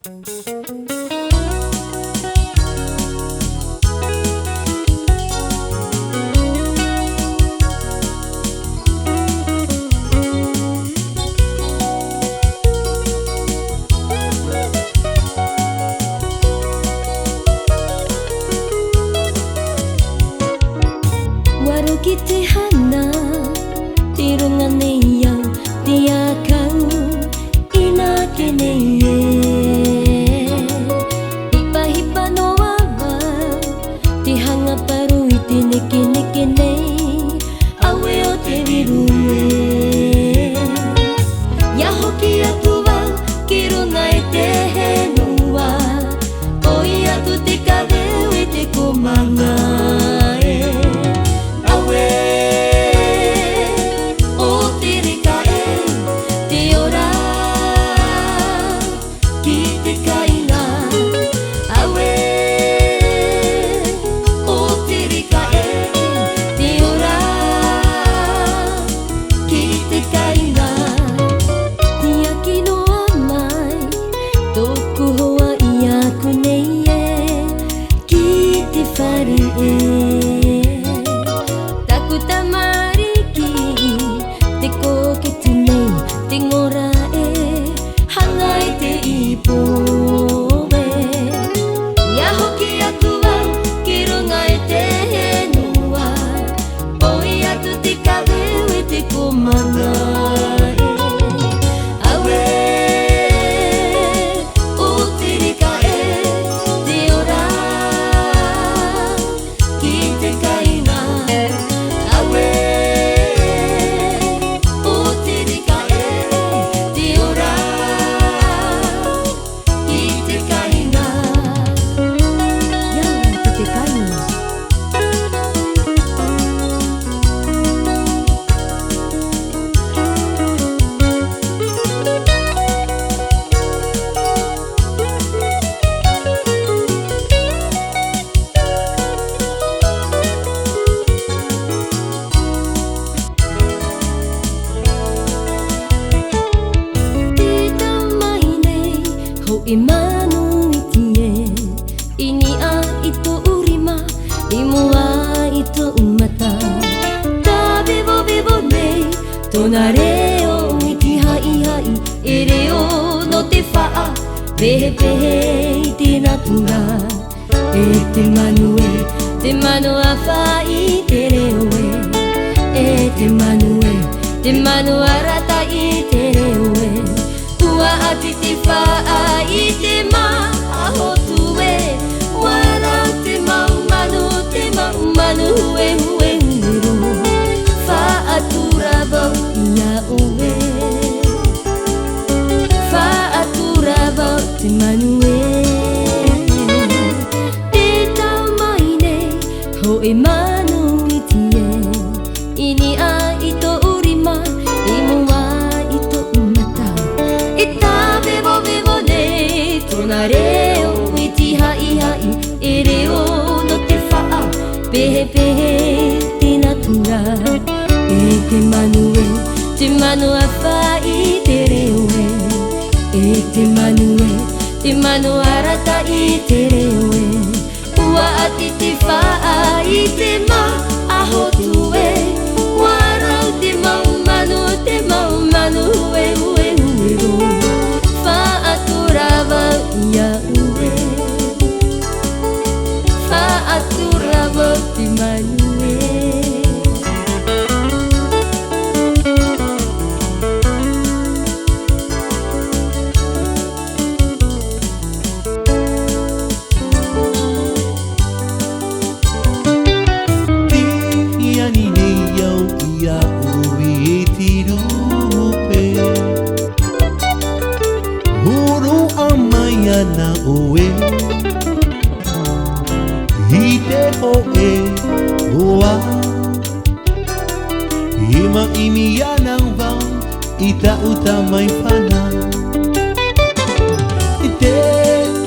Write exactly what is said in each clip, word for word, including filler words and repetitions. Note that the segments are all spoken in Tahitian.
Ua rau ki te hana, tei runga nei au, te ʻākau, ināke nei ē. Hipahipa noa vau, te hanga paru i te nekeneke nei, auē ʻo te riru ē. ʻIa hoki atu vau ki runga i te fenua, ʻoi atu te kaveu i te kōmanga ē. Auē, ʻo te reka ē, te ora ki te kāinga. Auē, ʻo te reka ē, te ora ki te kāinga. Tiaki noa mai tōku hoa iāʻu nei ē, ki te fare ē. Taku tamariki, te kōkiti nei, te ngora ē, hanga i te ipo ē. ʻIa hoki atu vau ki runga i te fenua, ʻoi atu te kaveu i te kōmanga ē. Auē, ʻo te reka ē, te ora ki te kāinga. Auē, ʻo te reka ē, te ora ki te kāinga. ʻIa ora ki te kāinga. Tē tau mai nei hōʻē manu iti ē, i niʻa i tōʻu rima, i mua i tōʻu mata. Tē vevovevo nei tōna reo iti haʻihaʻi, e reo nō te faʻa, pehepehe i te natura. E te manu ē, te manu ʻāfaʻi te reo ē. E te manu ē, te manu arataʻi te reo ē. ʻUa ʻati te faʻa i te māʻa hotu ē. ʻUa rau te mau manu, te mau manu huehue huero. Faʻatura vau iā ʻoe. Faʻatura vau te manu ē. Tē tau mai nei hōʻē manu iti ē, i niʻa i tōʻu rima, i mua i tōʻu mata. E tē vevovevo nei tōna reo iti haʻihaʻi, e reo nō te faʻa, pehepehe te natura. E te manu ē, te manu ʻāfaʻi te reo ē. E te manu ē, te manu arataʻi te reo ē. ʻUa ʻati te faʻa i te māʻa hotu ē. ʻUa rau te mau manu, te mau manu huehue huero. Faʻatura vau iā ʻoe. Faʻatura vau te manu ē. Tē ani nei au iā ʻoe e te rupe. Hōroʻa mai ana ʻoe i te hōʻē hoa. E maʻimi ana vau i tāʻu tamai fānau. Tei ʻite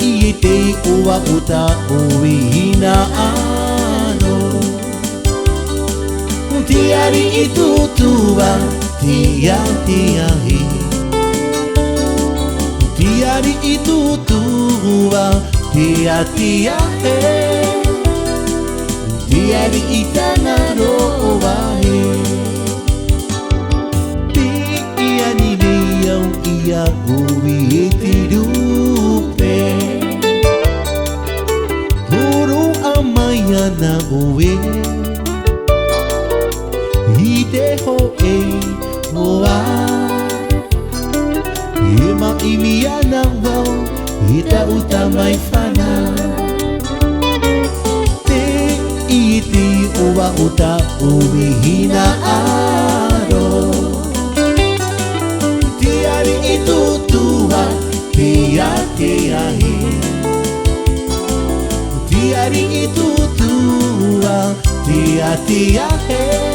i te iʻoa o tā ʻoe hinaʻaro. Te ariʻi tūtūā, te atiahi. Te ariʻi tūtūā. ʻUa te ʻati aʻe, te ariʻi tāna roa ē. Piʻi ani nei au iā ʻoe e te rupe. Hōroʻa mai ana ʻoe i te hōʻē hoa. E maʻimi ana vau i taʻu tamaʻi fānau. Te iti ʻoa o taʻu hinaʻaro. Te ariʻi tūtūā, te ʻati aʻe. Te ariʻi tūtūā, te ʻati aʻe.